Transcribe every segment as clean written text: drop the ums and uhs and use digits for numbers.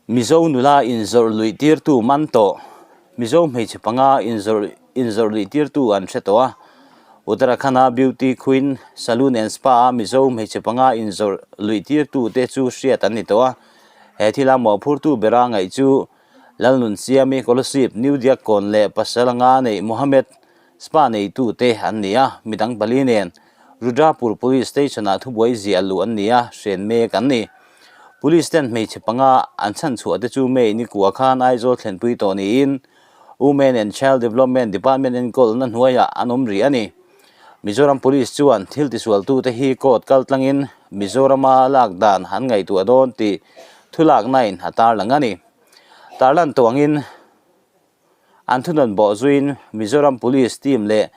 Mizo nula inzawrh luih tirtu man tawh. Mizo hmeichhe panga inzawrh inzawrh luih tirtu an hre tawh a. Uttarakhand-a Beauty Queen Saloon and Spa-a Mizo hmeichhe panga inzawrh luih tirtu te chu hriat an ni tawh a. He thila mawhphurtu bera ngaih chu Lalnunsiami Kolasib, New Diakkawn leh pasal anga neih Mohammed Spa neitu te an ni a, midang pali nen Rudrapur Police Station-ah thubuai ziah luh an ni a, hren mek an ni. Police ten hmeichhe panga an chhanchhuah te chu May ni kua khan Aizawl thlenpui tawh niin Women and Child Development Department enkawlna hnuaiah an awm rih a ni. Mizoram Police chuan thil tisualtute hi court kaltlangin Mizorama lak dan an ngaihtuah dawn tih thulaknain a tarlang a ni. Tarlan tawngin An thunawn bawh zuiin Mizoram Police team leh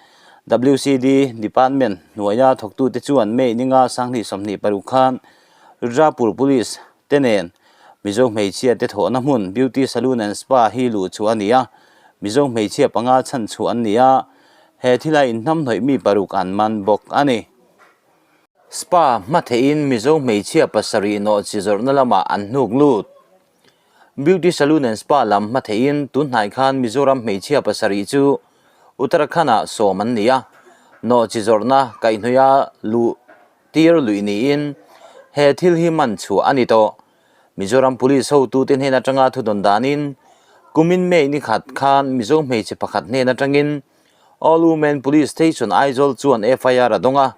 WCD Department hnuaia thawktute chuan May ninga 2026 khan Rudrapur Police te nen Mizo hmeichhia te thawhna hmun Beauty Saloon and Spa hi luh chhuah a ni a, Mizo hmeichhia panga chhan chhuah an ni a, he thila inhnamhnawih mi paruk an man bawk a ni. Spa hma theihin Mizo hmeichhia pasarih nawhchi zawrhna lamah an hnuk lut. Beauty Saloon and Spa lam hma theihin tun hnai khan Mizoram hmeichhia pasarih chu Uttarakhand-ah sawm an ni a, nawhchi zawrhna kaihhnawih-a luh tir luih niin he thil hi man chhuah a ni tawh. Mizoram Police hotute hnen atanga thudawn danin kumin May ni khat khan Mizo hmeichhe pakhat hnen atangin All Women Police Station Aizawl chuan FIR a dawng a.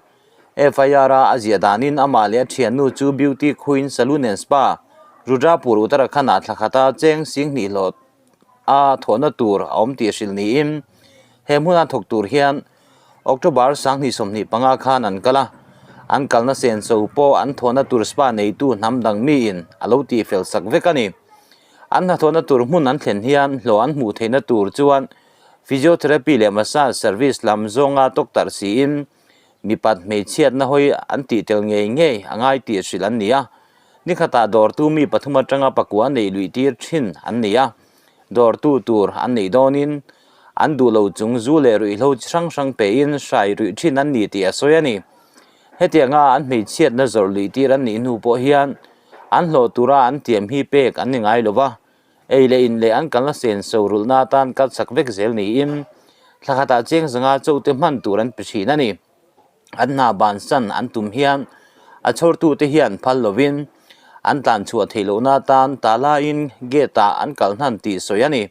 FIR-a a ziah danin amah leh a thiannu chu Beauty Queen Saloon and Spa, Rudrapur, Uttarakhand-ah thla khata cheng singhnih hlawh a thawhna tur a awm tih hrilh niin he hmuna thawk tur hian October 2025 khan an kal a. An kalna senso pawh an thawhna tur spa neitu hnam dang miin a lo tihfel sak vek a ni. An hnathawhna tur hmun an thlen hian hlawh an hmuh theihna tur chuan Physiotherapy leh massage service lam zawnga tawktarh siin mipat hmeichhiatna hawi an tih tel ngei ngei a ngai tih hrilh an ni a. Nikhatah dawrtu mi pathum atanga pakua neih luih tir thin an ni a. Dawrtu tur an neih dawnin an duh lo chung zu leh ruihhlo chi hrang hrang pein hrai ruih thin an ni tih a sawi a ni. Hetianga an hmeichhiatna zawrh luih tir an nih hnu pawh hian an hlawh tura an tiam hi pek an ni ngai lo va. Ei leh in leh an kalna senso rulhna atan kal chak vek zel niin thla khatah cheng zanga chote hman tur an pe thin a ni. An hna bansan an tum hian a chhawrtute hian phal lovin an tlan chhuah theih lohna atan tala-in gate-ah an kal hnan tih sawi a ni.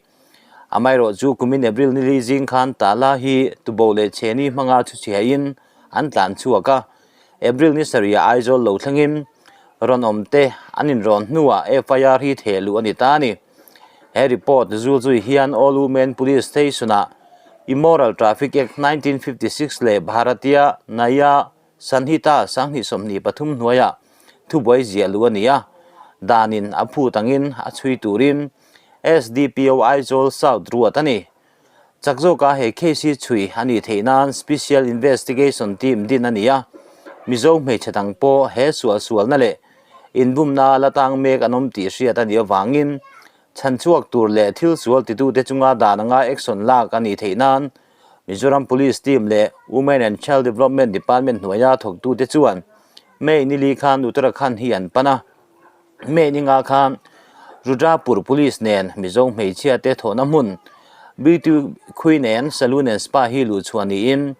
Amaherawh chu kumin April nili zing khan tala hi tubo leh chheni hmanga chhuchhiain an tlan chhuak a. April ni sarihah Aizawl lo thlengin rawn awm te an inrawn hnuah FIR hi theh luh a ni ta a ni. He report zul zui hian All Women Police Station-ah Immoral Traffic Act 1956 leh Bharatiya Nyaya Sanhita 2023 hnuaiah thubuai ziah luh a ni a, danin a phut angin a chhui turin SDPO Aizawl South ruat a ni. Chak zawka he case hi chhui a nih theih nan Special Investigation Team din a ni a, Mizo hmeichhe dang pawh he sualsualna leh inbumna la tang mek an awm tih hriat a nih avangin chhanchhuak tur leh thil sual titute chunga dan anga action lak a nih theih nan Mizoram Police Team leh Women and Child Development Department hnuaia thawktute chuan May nili khan Uttarakhand hi an pan a. May ninga khan Rudrapur Police nen Mizo hmeichhia te thawhna hmun Beauty Queen and Saloon and Spa hi luh chhuah niin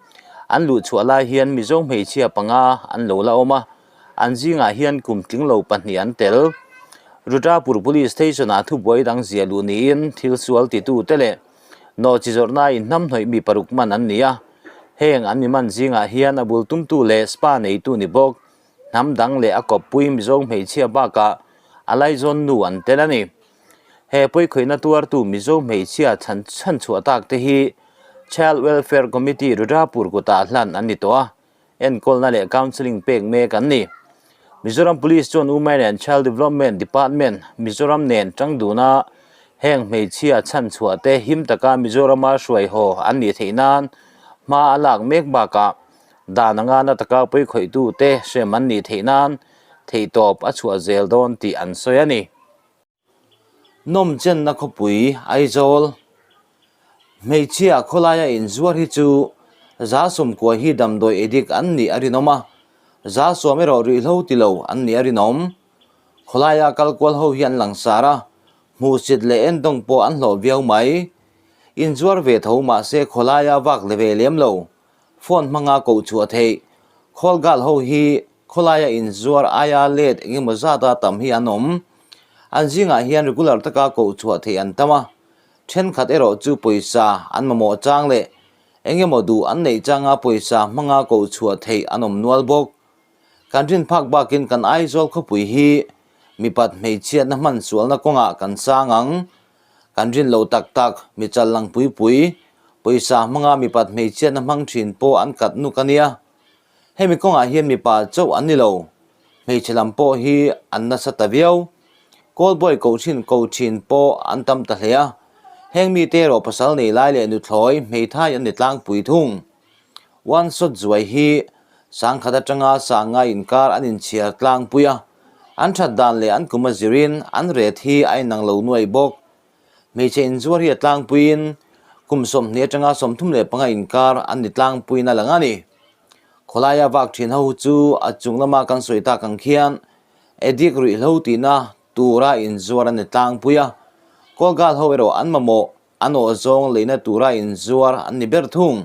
an luh chhuah lai hian Mizo hmeichhia panga an lo la awm a, an zingah hian kum tling lo pahnih an tel. Rudrapur Police Station ah thubuai dang zia luh niin thil sual titu te leh nawhchi zawrhna inhnamhnawih mi paruk man an ni a, heng an mi man zingah hian a bul tumtu leh spa neitu ni bawk. Hnam dang leh a kawppui Mizo hmeichhia bakah a laizawn nu an tel a ni. He pawikhawihna tuartu Mizo hmeichhia chhan chhan chhuah tak te hi Child Welfare Committee Rudrapur kutah hlan an ni tawh a, enkawlna leh counselling pek mek an ni. Mizoram Police chuan Women and Child Development Department, Mizoram nen tang duna heng hmeichhia chhan chhuah te him taka Mizorama hruai haw an nih theih nan hma a lak mek bakah Dan anga na taka pawikhawih-tute hrem an nih theih nan theihtawp a chhuah zel dawn tih an sawi a ni. Nawmchenna khawpui Aizawl hmeichhia khawlaia inzuar hi chu 90% hi damdawi addict an nih a rinawm a, 10% erawh ruihhlo ti lo an nih a rinawm. Khawlaia kal kual ho hi an langsar a. Hmuhsit leh endawng pawh an hlawh viau mai. Inzuar ve tho mahse khawlaia vak le ve lem lo. Phone hmanga koh chhuah theih. Call girl ho hi khawlaia inzuar aia let engemaw zata tam hi an awm. An zingah hian regular taka koh chhuah theih an tam a. Thenkhat erawh chu pawisa an mamawh chang leh engemaw duh an neih changa pawisa hmanga koh chhuah theih an awm nual bawk. Kan rin phak bakin kan Aizawl khawpui hi mipat hmeichhiatna hman sualna kawngah kan sang ang. Kan rin lo tak tak, mi chal lang pui pui, pawisa hmanga mipat hmeichhiatna hmang thin pawh an kat nuk a nia. Hemi kawngah hian mipa chauh an ni lo, hmeichhe lam pawh hi an nasa ta viau. Callboy koh thin ko thin pawh an tam ta hle a, heng mite erawh pasal nei lai leh nuthlawi hmeithai an ni tlangpui thung. One shot zuai hi sangkhat atanga sanga inkar an inchhiar tlangpui a, an that dan leh an kum a zirin an ret hi a inang lo nuai bawk. Hmeichhe inzuar hi a tlangpuiin kum 20 atanga 35 inkar an ni tlangpuiin a lang a ni. Khawlaia vak thin ho chu a chung lama kan sawi tak ang khian addict ruihhlo tihna tura inzuar an ni tlangpui a, Kawlgal ho erawh an mamawh A nawh zawng leina tura inzuar an ni ber thung.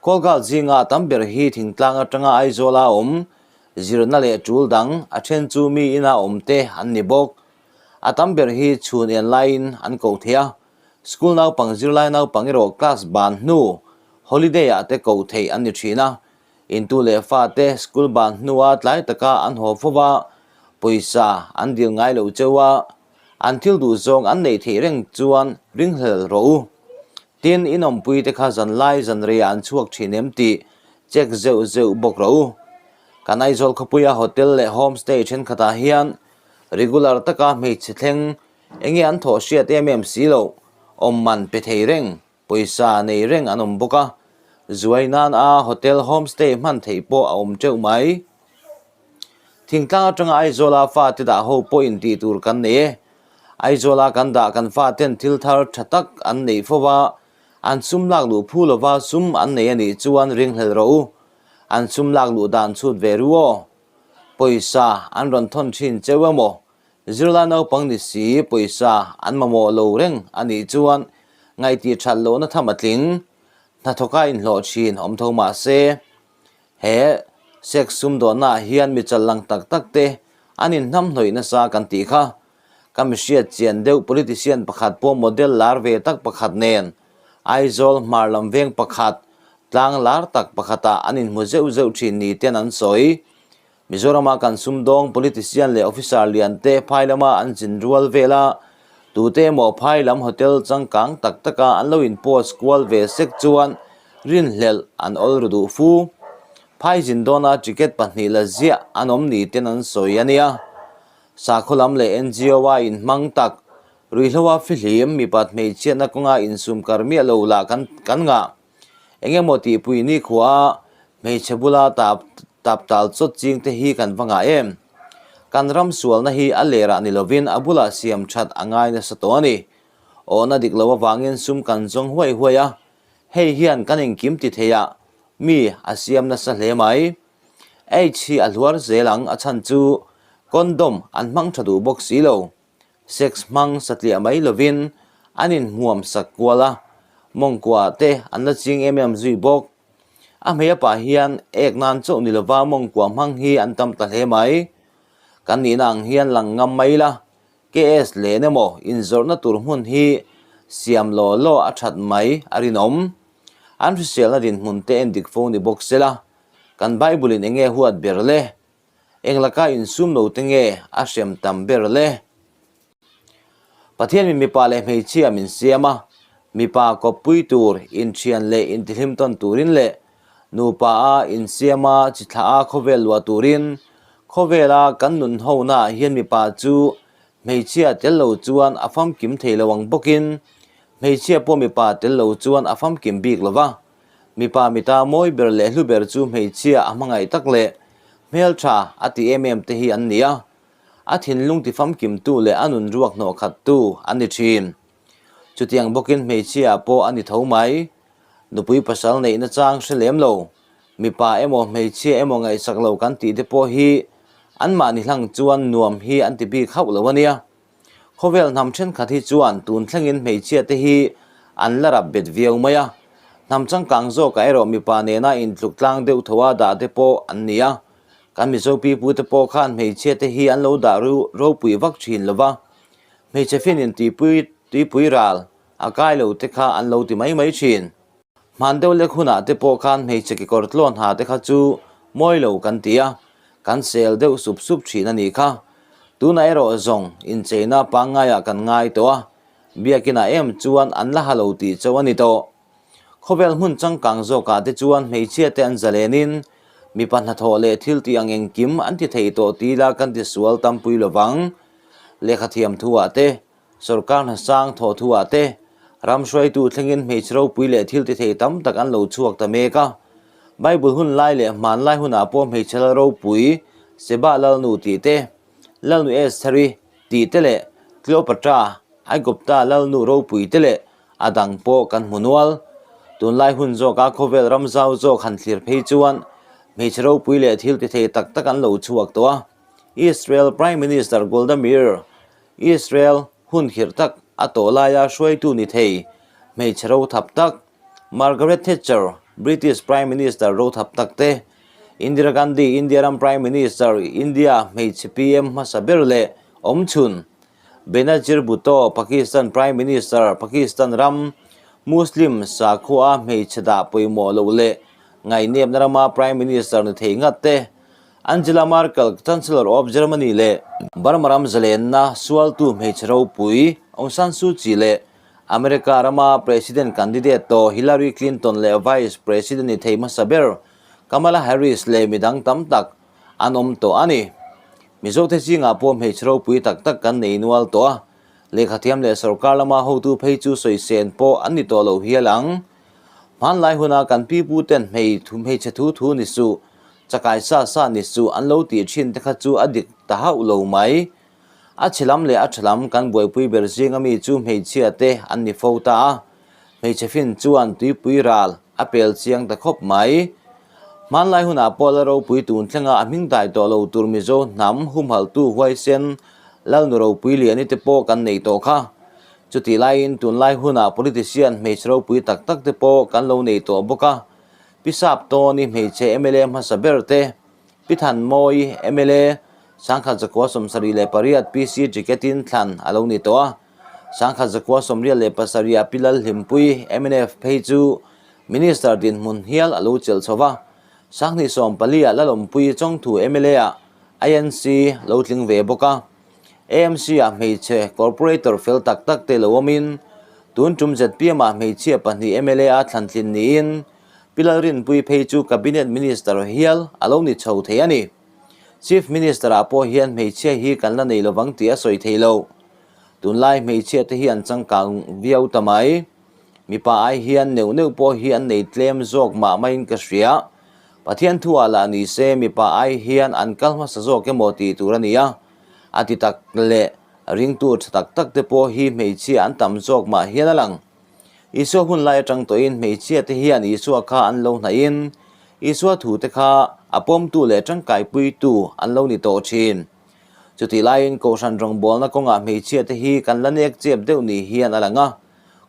Kawlgal zinga a tam ber hi thingtlang atanga Aizawla awm, zirna leh tul dang, a then chu mi ina awm te an ni bawk. A tam ber hi chhun en laiin an koh thei a, school naupang zirlai naupang erawh class ban hnu holiday ah te koh theih an ni thin a, intu leh fate school ban hnua tlai taka an haw fo va, pawisa an dil ngai lo cheu a, An thil duh zawng an neih theih reng chuan ringhlel rawh u. Tin, in awmpui te kha zanlai zanreiah an chhuak thin em tih check zeuh zeuh bawk rawh u. Kan Aizawl khawpuia hotel leh homestay thenkhatah hian regular taka hmeichhe thleng enge an thawh hriat em em si loh, awm man pe thei reng, pawisa nei reng an awm bawk a, zuai nan a hotel homestay hman theih pawh a awm teuh mai. Thingtlang atanga Aizawla fate dah ho pawhin tih tur kan nei e. Aizawla kan dah kan faten thil thar tha tak an neih fo va, an sum lak luh phu lova sum an nei a nih chuan ringhlel rawh u. An sum lak luh dan chhut ve ru aw. Pawisa an rawn thawn thin cheu emaw? Zirlai naupang ni si pawisa an mamawh lo reng a nih chuan ngaihtih that lohna tham a tling. Hnathawka inhlawh thin awm tho mah se, He sex sumdawnnaah hian mi challang tak tak te an inhnamhnawih nasa kan tih kha. Ka mi hriat chian deuh politician pakhat pawh model lar ve tak pakhat nen Aizawl hmar lam veng pakhat tlang lar tak pakhatah an inhmu zeuh zeuh thin ni ten an sawi. Mizorama kan sumdawng politician leh officer lian te phai lama an zin rual vel a, tute emaw phai lam hotel changkang tak taka an lo in post kual ve sek chuan rinhlelh an awl ru duh fu. Phai zin dawna ticket pahnih la ziah an awm ni ten an sawi a nia. Sakhaw lam leh NGO a inhmang tak, ruihhloa fihlim, mipat hmeichhiatna kawnga insum kar miah lo lah kan kan ngah. Eng emaw tihpui nikhua hmeichhe bula tap tap tal chawt ching te hi kan va ngah em? Kan ram sualna hi a lerah ni lovin a bulah siam that a ngai nasa tawh a ni. Awhna dik lo avangin sum kan zawng huai huai a, hei hian kan engkim ti theiah mi a siam nasa hle mai. Aids hi a hluar zel ang a chhan chu condom an hmang tha duh bawk si lo. Sex hmang satliah mai lovin an inhmuam sak kual a, mawngkua te an la ching em em zui bawk. A hmei a pah hian ek nan chauh ni lova mawngkua hmang hi an tam ta hle mai. Kan nihna ang hian lang ngam mai la, KS len emaw inzawrhna tur hmun hi siam law law a that mai a rinawm. An hriselna dinhmun te endik fo ni bawk sela, kan Bible in enge huat ber le? Eng laka insum lo te nge a hrem tam ber le? Pathian min mipa leh hmeichhia min siam a, mipa kawppui tur, inthian leh intihlim tawn turin leh nupa a insiam a chi thlah a khawvel luah turin, khawvela kan nun honaah hian mipa chu hmeichhia tel lo chuan a famkim thei lo ang bawkin hmeichhia pawh mipa tel lo chuan a famkim bik lo va. Mipa mita mawi ber leh hlu ber chu hmeichhia a hmangaih tak leh hmeltha a ti em em te hi an ni a, a thinlung tifamkimtu leh a nun ruak hnawh khattu an ni thin. Chutiang bawkin hmeichhia pawh a ni tho mai. Nupui pasal neihna chang hre lem lo, mipa emaw hmeichhia emaw ngaihsak lo kan tih te pawh hi anmahni hlang chuan nuam hi an ti bik hauh lo a nia. Khawvel hnam thenkhat hi chuan tun thlengin hmeichhia te hi an la rap bet viau mai a. Hnam changkang zawkah erawh mipa nena intluk tlang deuh tho a dah te pawh an ni a. Kan Mizo pipu te pawh khan hmeichhia te hi an lo dah ropui vak thin lo va. Hmeichhe finin tuipui tuipui ral a kai lo te kha an lo ti mai mai thin. Hman deuh lek hunah te pawh khan hmeichhe kekawr tlawn ha te kha chu mawi lo kan ti a, kan sel deuh sup sup thin a nih kha. Tunah erawh zawng incheina pangngaiah kan ngai tawh a, biakinah em chuan an la ha lo tih chauh a ni tawh. Khawvel hmun changkang zawkah te chuan hmeichhia te an zalenin mipa hnathawh leh thil tih ang engkim an ti thei tawh ti ila kan ti sual tampui lovang. Lehkhathiam thuah te Sorkar hnasang thawhthuah te, ram hruaitu thlengin hmeichhe ropui leh thil tithei tam tak an lo chhuak ta mek a. Bible hun lai leh hmanlai hunah pawh hmeichhe lal ropui Seba Lalnu tih te, Lalnu Estheri tih te leh Cleopatra, Aigupta Lalnu ropui te leh a dang pawh kan hmu nual. Tunlai hun zawka khawvel ram zau zawk han thlir phei chuan hmeichhe ropui leh thil tithei tak tak an lo chhuak tawh a. Israel Prime Minister Golda Meir Israel hun khirh tak a tawh laia hruaitu ni thei hmeichhe rothap tak Margaret Thatcher, British Prime Minister rothap tak te, Indira Gandhi, India ram Prime Minister, India hmeichhe PM hmasa ber leh awmchhun, Benazir Bhutto, Pakistan Prime Minister, Pakistan ram Muslim sakhua hmeichhe dah pawimawh loh leh ngaihnepna rama Prime Minister ni thei ngat te, Angela Merkel, Chancellor of Germany leh Burma ram zalenna sualtu hmeichhe ropui Aung San Suu Kyi leh America rama President candidate tawh Hillary Clinton leh Vice President ni thei hmasa ber Kamala Harris leh midang tam tak an awm tawh a ni. Mizote zingah pawh hmeichhe ropui tak tak kan nei nual tawh a, lehkhathiam leh sorkar lama hotu phei chu sawisen pawh an ni tawh lo hial ang. Hmanlai huna kan piputen hmeichhe thu thu ni suh, Chakai sa sa ni chu an lo tih thin te kha chu a dik ta hauh lo mai. A chhe lam leh a tha lam kan buaipui ber zinga mi chu hmeichhia te an ni fo ta a. Hmeichhe fin chuan tuipui ral a pel chiang ta khawp mai. Hmanlai hunah pawh la ropui tun thlenga a hming dai tawh lo tur Mizo hnam humhaltu huaisen Lalnu ropui liani te pawh kan nei tawh kha. Chutih laiin tunlai hunah politician hmeichhe ropui tak tak te pawh kan lo nei tawh bawk a. Pi Sap Tawni hmeichhe mla hmasa ber te, Pi Than Mawi mla Sangkhat Zakua 78 PC ticket-in thlan a lo ni tawh a. Sangkhat Zakua 87 ah Pi Lal Hlimpui mnf phei chu Minister dinhmun hial a lo chelh chho va. Sanghnih 14 ah Lalawmpui Chawngthu mla ah INC lo tling ve bawk a. AMC ah hmeichhe corporator fel tak tak te lo awmin tun tum zpm ah hmeichhia pahnih mla a thlan tlin niin Pi Lalrinpuii phei chu Cabinet Minister hial a lo ni chho thei a ni. Chief Minister ah pawh hian hmeichhia hi kan la nei lovang tih a sawi thei lo. Tunlai hmeichhia te hi an changkang viau ta mai. Mipa ai hian neuh neuh pawh hi an nei tlem zawk mah maiin ka hria. Pathian thu ah lah ni se mipa ai hian an kal hmasa zawk emaw tih tur a ni a, a ti tak leh ringtu tha tak tak te pawh hi hmeichhia an tam zawk mah hian a lang. Isua hun lai atang tawhin hmeichhia te hian Isua kha an lo hnaih in Isua thu te kha a pawmtu leh tangkaipuitu an lo ni tawh thin. Chutih laiin Kohhran rawngbawlna kawngah hmeichhia te hi kan la nek chep deuh ni hian a lang a,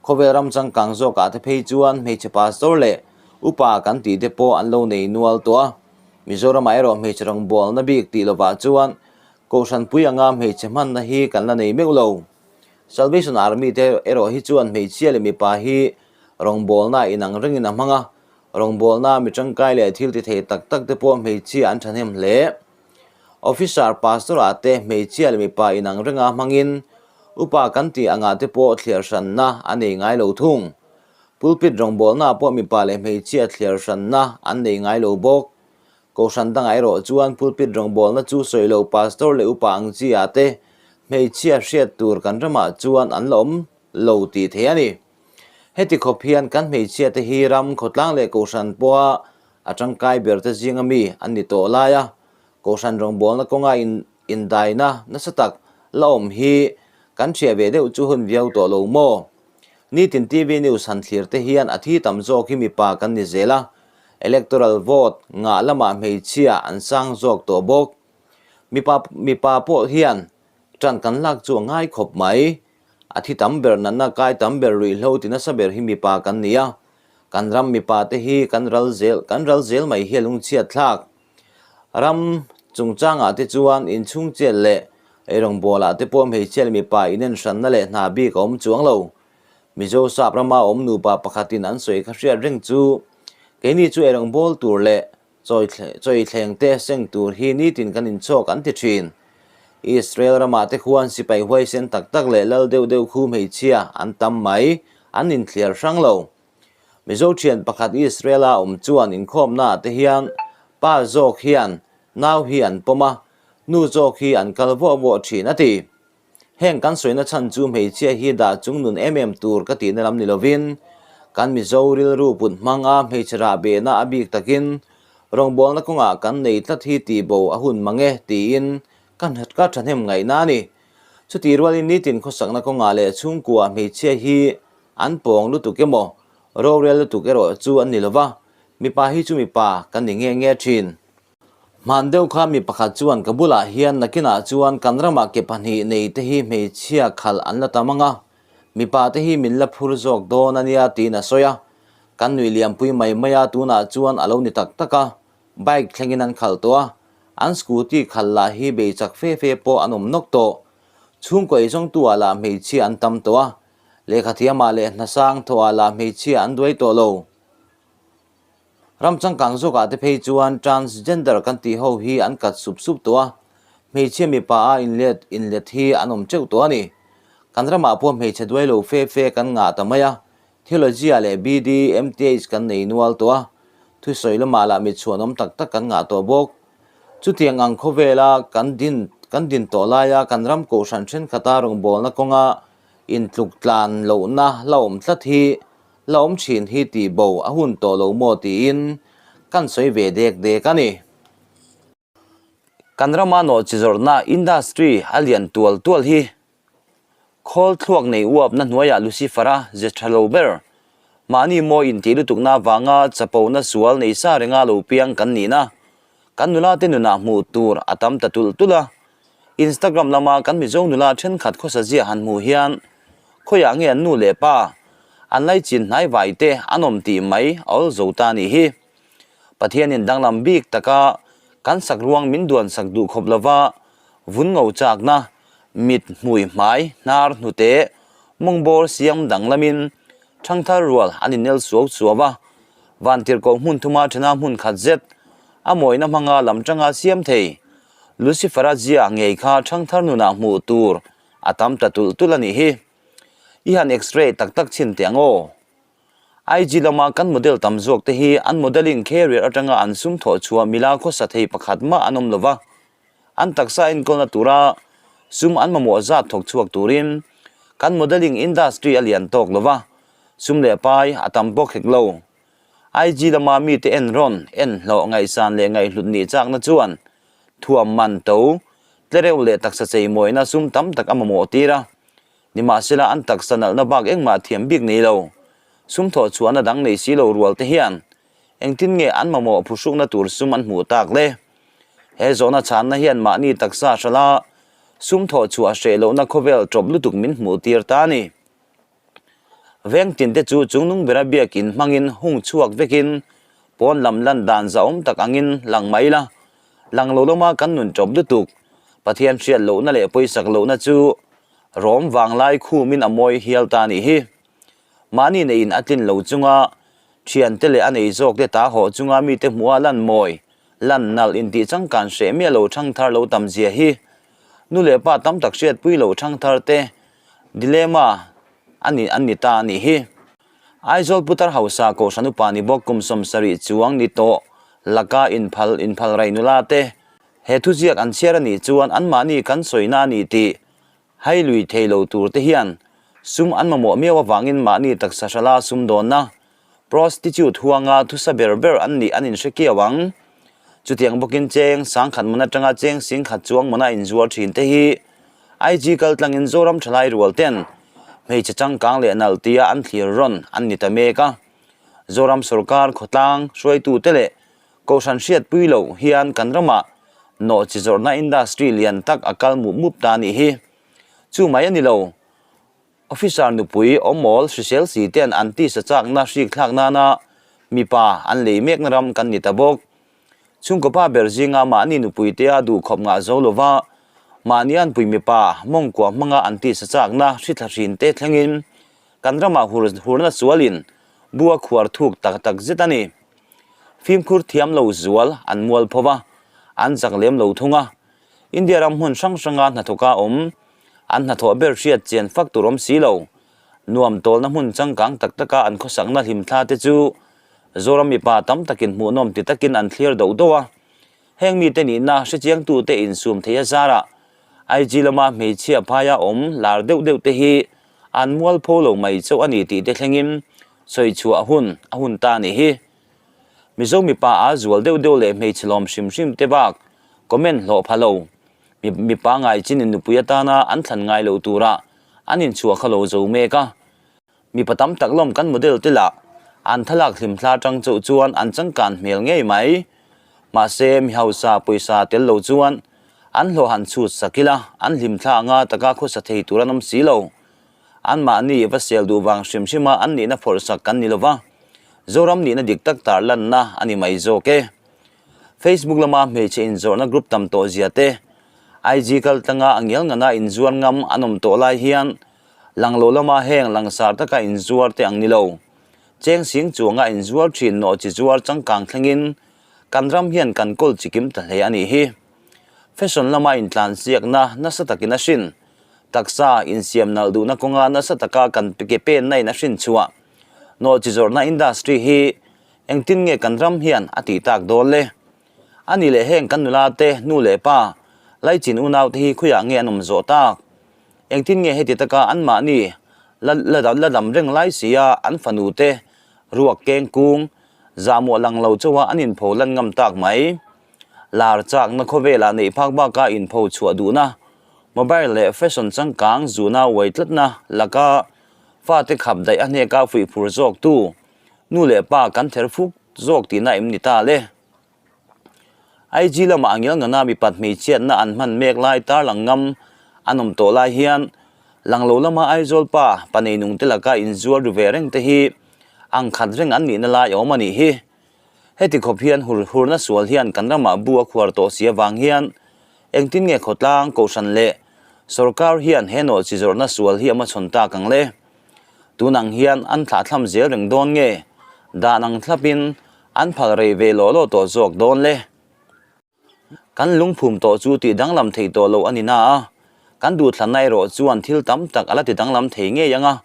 Khawvel ram changkang zawkah te phei chuan hmeichhe pastor leh upa kan tih te pawh an lo nei nual tawh a. Mizoramah erawh hmeichhe rawngbawlna bik tih lovah chuan Kohhran pui anga hmeichhe hmanna hi kan la nei meuh lo. Salvation Army te erawh hi chuan hmeichhia leh mipa hi rawngbawlna inang rengin a hmang a, rawngbawlna mi tangkai leh thil ti thei tak tak te pawh hmeichhia an thahnem hle. Officer Pastor ah te hmeichhia leh mipa inang renga hmangin upa kan tih angah te pawh thliar hranna a nei ngai lo thung. Pulpit rawngbawlna ah pawh mipa leh hmeichhia thliar hranna an nei ngai lo bawk. Kohhran dangah erawh chuan pulpit rawngbawlna chu sawi lo Pastor leh upa ang chi ah te hmeichhia hriat tur kan ramah chuan an la awm lo tih theih a ni. Heti khawp hian kan hmeichhia te hi ram khawtlang leh kohhran pawha A tangkai ber te zinga mi an ni tawh lai a, Kohhran rawngbawlna kawnga in indaina nasa tak la awm hi kan hriah ve deuh chu hun viau tawh lo maw? Nitin TV news han thlir te hian a thi tam zawk hi mipa kan ni zel a, electoral vote ngah lamah hmeichhia an sang zawk tawh bawk. Mipa mipa pawh hian. Ṭan kan lak chu a ngai khawp mai. A thi tam ber, natna kai tam ber, ruihhlo ti nasa ber hi mipa kan ni a. Kan ram mipa te hi kan ral zel, kan ral zel mai hi a lungchhiat thlak. Ram chungchangah te chuan inchhung chet leh eirawngbawl-ah te pawh hmeichhia leh mipa inen hranna leh hna bik a awm chuang lo. Mizo sap rama awm nupa pakhatin an sawi kha hriat reng chu keini chu eirawngbawl tur leh Chawi thleng te seng tur hi nitin kan inchawk an ti thin. Israel ramah te khuan sipai huaisen tak tak leh lal deuh deuh khu hmeichhia an tam mai, an inthliar hrang lo. Mizo thian pakhat Israel-a awm chuan inkhawmnaah te hian pa zawk hian nau hi an pawm a, nu zawk hi an kal vuah vuah thin a ti. Heng kan sawina chhan chu hmeichhia hi dah chung nun em em tur ka tihna lam ni lovin, kan Mizo rilru put hmanga hmeichhe rah behna a bik takin rawngbawlna kawngah kan nei tlat hi tih bo a hun mang e tiin ka ka thahnem ngaihna a ni. Chutih rualin nitin khawsakna kawngah leh chhungkua hmeichhia hi an pawng lutuk emaw rorel lutuk erawh chu an ni lova, mipa hi chu mipa kan ni nge nge thin. Hman deuh kha mi pakhat chuan ka bulah hian nakinah chuan kan ramah ke pahnih nei te hi hmeichhia khalh an la tam ang a, mipa te hi min la phur zawk dawn a nia tiin a sawi a. Kan nuih liampui mai mai a, tunah chuan a lo ni tak tak a, bike thlengin an khalh tawh a, an scooty khalh lah hi bei chak fe fe pawh an awm nawk tawh. Chhungkaw eizawngtu ah lah hmeichhia an tam tawh a, lehkhathiamah leh hnasang thawh ah lah hmeichhia an duai tawh lo. Ram changkang zawkah te phei chuan transgender kan tih ho hi an kat sup sup tawh a, hmeichhia mipa a inlet inlet hi an awm teuh tawh a ni. Kan ramah pawh hmeichhe duai lo fe fe kan ngah ta mai a, theology ah leh BD, MTH kan nei nual tawh a, thusawi lamah lah mit chhuanawm tak tak kan ngah tawh bawk. Chutiang ang khawvela kan din kan din tawh laia kan ram kohhran thenkhat-a rawngbawlna kawnga intluk tlan lohna la awm tlat hi La awm thin hi tih bo a hun tawh lo maw tiin kan sawi ve dek dek a ni. Kan rama nawhchi zawrhna industry a lian tual tual hi khawl thluak nei uapna hnuaiah Lucifer-a ze tha lo ber mahni mawi intih lutukna avanga chapona sual nei sa renga lo piang kan nihna kan nula te nunah hmuh tur a tam ta tulh tulh a. Instagram lama kan Mizo nula thenkhat khawsa zia han hmuh hian khawiah nge an nu leh pa an laichin hnai vai te an awm tih mai a awl zo ta nih hi. Pathianin danglam bik taka kan sak ruang min duan sak duh khawp lova vun ngo chakna, mit, hmui, hmai, hnar, hnute, mawngbawr siam danglamin thangthar rual an innel suau suau a, vantirhkoh hmun thuma thena hmun khat zet a mawina hmanga lam tanga siam thei. Lucifer-a zia ngei kha thangthar nunah hmuh tur a tam ta tulh tulh a nih hi. I han x-ray tak tak chhin teh ang aw. IG lama kan model tam zawk te hi an modelling carrier atanga an sum thawh chhuah mila khawsa thei pakhat mah an awm lo va. An taksa enkawlna tura sum an mamawh zat thawk chhuak turin kan modelling industry a lian tawk lo va, sum leh pai a tam bawk hek lo. IG lama mite en rawn, en hlawh, ngaihsan leh ngaihhlut nih chakna chuan thuam man to, tlereuh leh taksa cheimawina sum tam tak a mamawh tir a. Nimahsela an taksa nalhna bak engmah thiam bik nei lo, sum thawh chhuahna dang nei si lo rual te hian engtin nge an mamawh phuhrukna tur sum an hmuh tak le? He zawhna chhanna hian mahni taksa hrala sum thawh chhuah hreh lohna khawvel tawp lutuk min hmuh tir ta a ni. Veng tin te chu chungnung bera biakin hmangin hung chhuak vekin pawn lam lan dan zahawm tak angin lang mai la. Lang lo lama kan nun tawp lutuk, Pathian hriat lohna leh pawisak lohna chu rawm vanglai khumin a mawi hial ta nih hi. Mahni neiin a tlin lo chunga thiante leh a nei zawkte ta haw chunga mite hmuha lan mawi, lan nalh intih changkan hreh miah lo thangthar lo tam zia hi. Nu leh pa tam tak hriatpui lo thangthar te Dilemma a ni an ni ta a nih hi. Aizawl Putar Hausa Kohhran upa ni bawk kum 70 chuang ni tawh laka inphal inphal raih nula te he thuziak an chhiar a nih chuan anmahni kan sawina a ni tih hai lui thei lo tur te hian sum an mamawh miau avangin mahni taksa hrala sumdawnna Prostitute huanga thusa ber ber an nih an inhre kiau ang. Chutiang bawkin cheng sangkhat man atanga cheng singkhat chuang mana inzuar thin te hi IG kaltlangin Zoram thalai rual ten hmeichhe changkang leh nalh tia an thlir rawn an ni ta mek a. Zoram sorkar khawtlang hruaitute leh kohhran hriatpui loh hian kan ramah nawhchi zawrhna industry lian tak a kal mup mup ta nih hi. Chu mai a ni lo. Officer nupui awmawl hrisel si ten an tisa chakna hrik thlak nana mipa an lei mekna ram kan ni ta bawk. Chhungkaw pa ber zinga mahni nupui tea duh khawp ngah zo lova mahni anpui mipa mawngkua hmanga an tisa chakna hri thla hrin te thlengin kan ramah hur hurna sualin bu a khuar thuk tak tak zet a ni. Fimkhur thiam lo zual an mual pho va, an zak lem lo thung a. India ram hmun hrang hranga hnathawka awm, an hnathawh ber hriat chian fak tur awm si lo. Nuam tawlna hmun changkang tak taka an khawsakna hlimthla te chu Zoram mipa tam takin hmuhnawm ti takin an thlir doh doh a. Heng mite nihna hrechiangtute insum thei a zarah IG lama hmeichhia phaia awm lar deuh deuh te hi an mualpho lo mai chauh a ni tih te thlengin sawi chhuah hun a hun ta a nih hi. Mizo mipa a zual deuh deuh leh hmeichhe lawm hrim hrim te bak comment hlawh pha lo. Mipa ngai chinin nupui atana an thlan ngai loh turah an inchhuah kha lo zo mek a. Mipa tam tak lawm kan model te lah an thlalak hlimthla atang chauh chuan an changkan hmel ngei mai. Mahse, mi hausa pawisa tel lo chuan an hlawh han chhut sak ila an hlimthla anga taka khawsa thei tur an awm si lo. Anmahni va sel duh vang hrim hrima an nihna phawrh sak kan ni lova, Zoram nihna dik tak tarlanna a ni mai zawk e. Facebook lama hmeichhe inzawrhna group tam tawh zia te, IG kaltlanga a ngial ngana inzuar ngam an awm tawh lai hian Langlo lama heng langsar taka inzuar te ang ni lo. Cheng sing chuanga inzuar thin nawh chi zuar changkang thlengin kan ram hian kan kawl chi kim ta hle a nih hi. Fashion lama intlansiakna nasa takin a hrin. Taksa insiam nalh duhna kawnga nasa taka kan ke penna in a hrin chhuah. Nawh chi zawrhna industry hi engtin nge kan ram hian a tih tak dawn le? A nih leh heng kan nula te, nu leh pa, laichin unau te hi khawiah nge an awm zawh tak? Engtin nge heti taka anmahni la la dam reng lai sia an fanu te ruak keng kung zahmawh lang lo chauha an inpho lan ngam tak mai. Lar chakna khawvelah neih phak baka inpho chhuah duhna, mobile leh fashion changkang zuna uai tlatna laka fate khap daih a hneka fuih phur zawktu nu leh pa kan ther fuk zawk tihna em ni ta le? IG lamah a ngialngana mipat hmeichhiatna an hman mek lai tarlang ngam an awm tawh lai hian Langlo lama Aizawl pa pa neinung te laka inzuar ru ve reng te hi ang khat reng an nihna lai a awm a nih hi. Heti khawp hian hur hurna sual hian kan ramah bu a khuar tawh si avang hian engtin nge khawtlang kohhran leh sorkar hian he nawh chi zawrhna sual hi a hmachhawn tak ang le? Tun ang hian an thlahthlam zel reng dawn nge? Dan ang thlapin An phal rei ve lawh lawh tawh zawk dawn le. Kan lungphum tawh chu tih danglam thei tawh lo a ni na a, kan duhthlanna erawh chuan thil tam tak a la ti danglam thei ngei ang a.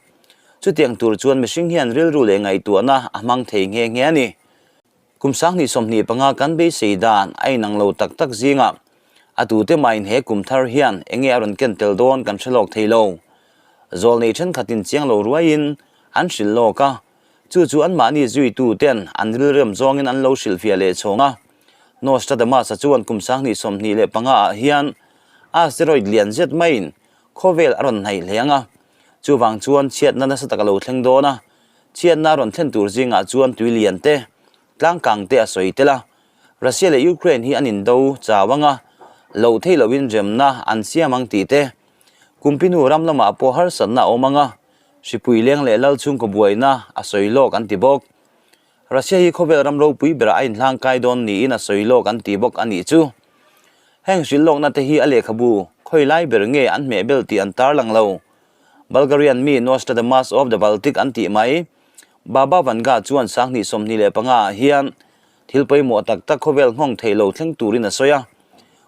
Chutiang tur chuan mihring hian rilru leh ngaihtuahna a hmang thei nghe nghe a ni. Kum 2025 kan beisei dan a inang lo tak tak zingah a tute mahin he kum thar hian enge a rawn ken tel dawn kan hre lawk thei lo. Zawlnei thenkhatin chiang lo ruaiin an hrilh lawk a, Chu chu anmahni zuitu ten an rilrem zawngin an lo hrilhfiah leh chhawng a. Nostradamus-a chuan kum 2025 ah hian asteroid lian zet maiin khawvel a rawn hnaih hle ang a. Chuvang chuan chhiatna nasa tak a lo thleng dawn a. Chhiatna a rawn thlen tur zingah chuan tui lian te, tlangkang te a sawi tel a. Russia leh Ukraine hi an indo chau ang a, loh theih lohin remna an siam ang tih te, Kumpinu ram lamah pawh harsatna a awm ang a, Hripui leng leh lal chhungkaw buaina a sawi lawk an ti bawk. Russia hi khawvel ram ropui berah a inhlang kai dawn niin a sawi lawk an ti bawk a nih chu. Heng hrilh lawkna te hi a lehkhabu khawi lai ber nge an hmeh bel tih an tarlang lo. Bulgarian mi Nostradamus of the Baltic an tih mai. Baba Vanga chuan 2025 ah hian Thil pawimawh tak tak khawvel nghawng theih lo thleng turin a sawi a.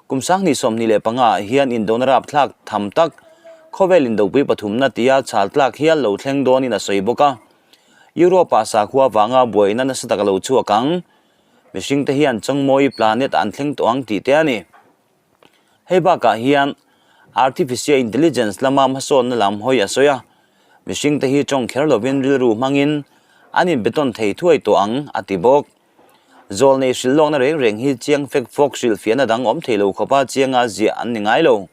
Kum 2025 ah hian indona rapthlak tham tak khawvel indopui pathumna tia chhal tlak hial lo thleng dawnin a sawi bawk a. Europe-ah sakhua vanga buaina nasa tak a lo chhuak ang. Mihringte hian chawngmawi planet an thleng tawh ang tih te a ni. Hei bakah hian Artificial Intelligence lama hmasawnna lam hawi a sawi a, mihringte hi tawng kher lovin rilru hmangin an inbetawn thei thuai tawh ang, a ti bawk. Zawlnei hrilh lawkna reng reng hi chiang fek fawk hrilhfiahna dang awm thei lo khawpa chianga ziah an ni ngai lo.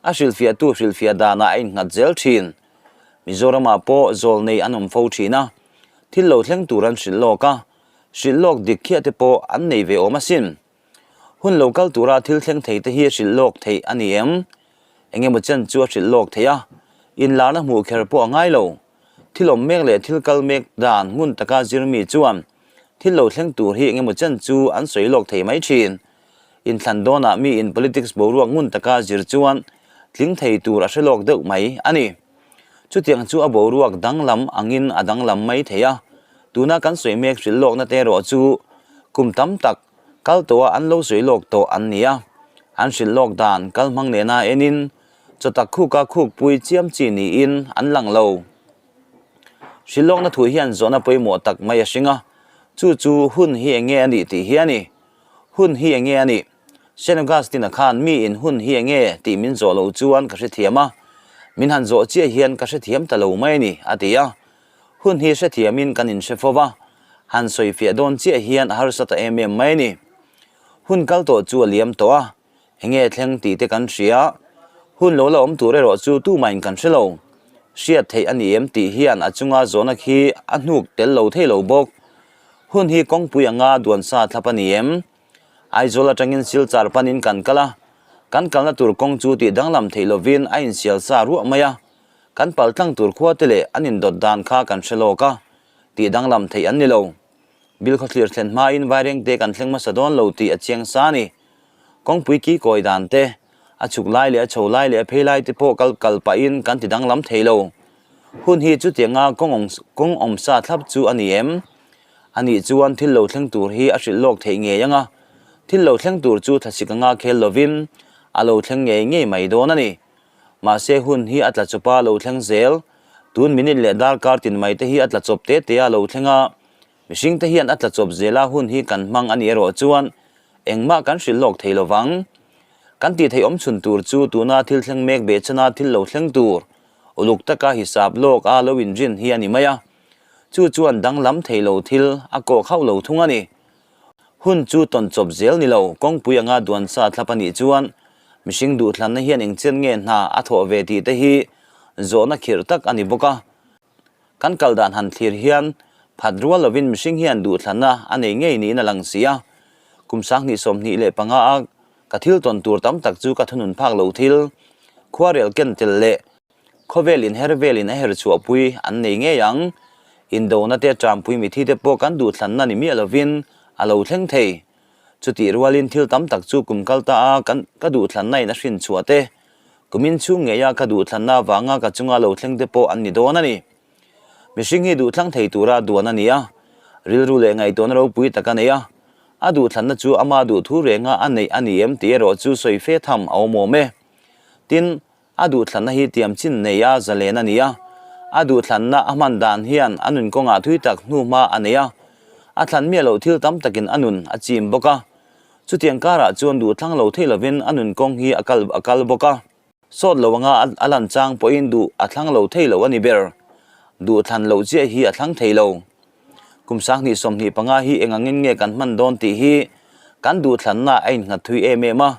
A hrilhfiahtu hrilhfiah danah a innghat zel thin. Mizoramah pawh zawlnei an awm fo thin a, thil lo thleng tur an hrilh lawk a, hrilh lawk dik khiah te pawh an nei ve awm asin. Hun lo kal tura thil thleng thei te hi hrilh lawk theih a ni em? Eng emaw chen chu a hrilh lawk thei a, inlarna hmuh kher pawh a ngai lo. Thil awm mek leh thil kal mek dan ngun taka zir mi chuan thil lo thleng tur hi eng emaw chen chu an sawi lawk thei mai thin. Inthlan dawnah mi in politics boruak ngun taka zir chuan tling thei tur a hre lawk deuh mai a ni. Chutiang chu a boruak danglam angin a danglam mai thei a, tuna kan sawi mek hrilh lawkna te erawh chu kum tam tak kal tawha an lo sawi lawk tawh an ni a, an hrilh lawk dan kal hmang nena enin chawtak khuka khukpui chiam chi niin an lang lo. Hrilh lawkna thu hian zawhna pawimawh tak mai a hring a, chu chu hun hi enge a nih tih hi a ni. Hun hi enge a nih? Saint Augustine-a khan mi in hun hi enge tih min zawh loh chuan ka hrethiam a, min han zawh chiah hian ka hrethiam ta lo mai a ni, a ti a. Hun hi hrethiamin kan inhre fo va, han sawifiah dawn chiah hian a harsa ta em em mai a ni. Hun kal tawh chu a liam tawh a, enge thleng tih te kan hria. Hun lo la awm tur erawh chu tumahin kan hre lo. Hriat theih a ni em tih hian a chunga zawhna khi a hnuk tel lo thei lo bawk. Hun hi kawngpui anga duan sa thlap a ni em? Aizawl atangin Silchar panin kan kal a, kan kalna tur kawng chu tih danglam theih lovin a insial sa ruah mai a, kan pal tlang tur khua te leh an indawt dan kha kan hre lawk a, tih danglam theih an ni lo. Bilkhawthlir thlen hmain Vairengte kan thleng hmasa dawn lo tih a chiang sa a ni. Kawngpui ki kawi dan te, a chhuk lai leh a chho lai leh a phei lai te pawh kal kal pahin kan ti danglam thei lo. Hun hi chutianga kawng awm sa thlap chu a ni em? A nih chuan thil lo thleng tur hi a hrilh lawk theih ngei ang a, thil lo thleng tur chu thlasik anga khel lovin a lo thleng ngei ngei mai dawn a ni. Mahse hun hi a tla chawpa lo thleng zel, tun minute leh darkar tin mai te hi a tla chawp te te a lo thleng a, mihring te hian a tla chawp zela hun hi kan hmang a nih erawh chuan engmah kan hrilh lawk thei lovang. Kan tih theih awm chhun tur chu tuna thil thleng mek behchana thil lo thleng tur uluk taka hisap lawk a lo inrin hi a ni mai a. Chu chuan danglam thei lo thil a kawk hauh lo thung a ni. Hun chu tawn chawp zel ni lo, kawngpui anga duan sa thlap a nih chuan mihring duhthlanna hian engchen nge hna a thawh ve tih te hi zawhna khirh tak a ni bawk a. Kan kal dan han thlir hian phat rual lovin mihring hian duhthlanna a nei ngei niin a lang si a. Kum 2025 a ka thil tawn tur tam tak chu ka thunun phak lo thil, khuarel ken tel leh Khawvel in her velin a her chhuahpui an nei ngei ang. Indona te ṭampui mithi te pawh kan duhthlanna ni miah lovin a lo thleng thei. Chutih rualin thil tam tak chu kum kal ta a kan ka duhthlanna in a hrin chhuah te, kum in chhung ngeia ka duhthlanna avanga ka chunga lo thleng te pawh an ni dawn a ni. Mihring hi duhthlang thei tura duan a ni a, rilru leh ngaihtuahna ropui tak a nei a, a duhthlanna chu ama duhthu renga a neih a ni em tih erawh chu sawi fe tham a awm awm e. Tin, A duhthlanna hi tiam chin nei a zalen a ni a, a duhthlanna a hman dan hian a nun kawngah thui tak hnu hma a nei a, a thlan miah loh thil tam takin a nun a chim bawk a. Chutiang karah chuan duhthlang lo thei lovin a nun kawng hi a kal a kal bawk a. Sawt lo anga a lan chang pawhin duh a thlang lo thei lo a ni ber. Duhthlan loh chiah hi a thlang thei lo. Kum 2025 hi eng angin nge kan hman dawn tih hi kan duhthlanna a innghat thui em em a,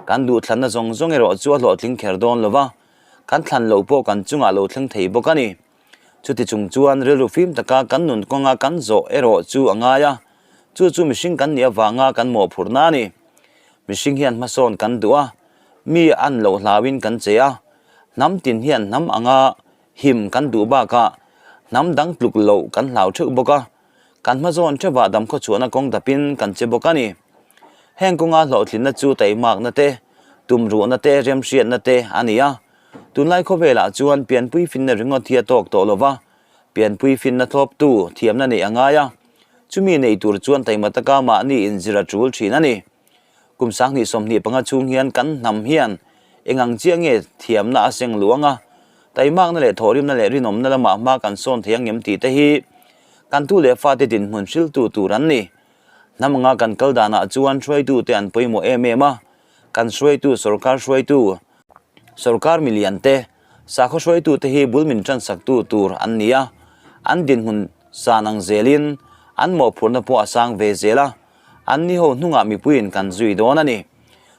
kan duhthlanna zawng zawng erawh chu a hlawhtling kher dawn lo va, kan thlan loh pawh kan chungah lo thleng thei bawk a ni. Chuti chung chuan rilru fim taka kan nun kawnga kan zawh erawh chu a ngai a, chu chu mihring kan nih avanga kan mawhphurhna a ni. Mihring hian hmasawn kan duh a, mi an loh hlauin kan che a, hnam tin hian hnam anga Him kan duh bakah hnam dang tluk loh kan hlau theuh bawk a, kan hmazawn theuhah damkhaw chhuahna kawng dapin kan che bawk a ni. Heng kawnga hlawhtlinna chu taimakna te, tumruhna te, remhriatna te a ni a. Tunlai khawvelah chuan pianpui finna ringawt hi a tawk tawh lo va, pianpui finna thlawptu thiamna neih a ngai a, chumi nei tur chuan taima taka mahni inzir a tul thin a ni. Kum 2025 chhung hian kan hnam hian eng ang chiah nge thiamna a seng luang a, taimakna leh thawhrimna leh rinawmna lamah hma kan sawn thei ang em tih te hi kan tu leh fate dinhmun hriltu tur an ni. Hnam anga kan kal danah chuan hruaitute an pawimawh em em a, kan hruaitu sorkar hruaitu, sorkar milian te, sakhaw hruaitute hi bul min tansaktu tur an ni a, an dinhmun san ang zelin an mawhphurhna pawh a sang ve zel a. An ni ho hnungah mipuiin kan zui dawn a ni.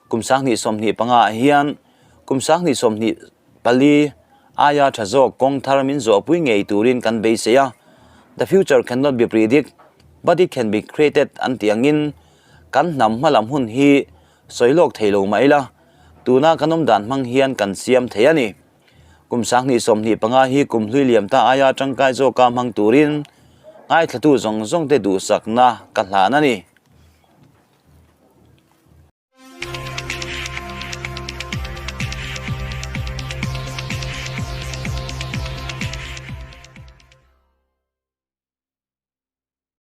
Kum 2025 ah hian kum 2024 aia tha zawk kawng thar min zawhpui ngei turin kan beisei a, The future cannot be predict, but it can be created an tih angin kan hnam hmalam hun hi sawi lawk thei lo mah ila. Tuna kan awm dan hmang hian kan siam thei a ni. Kum 2025 hi kum hlui liam ta aia tangkai zawka hmang turin ngaithlatu zawng zawngte duhsakna ka hlan a ni.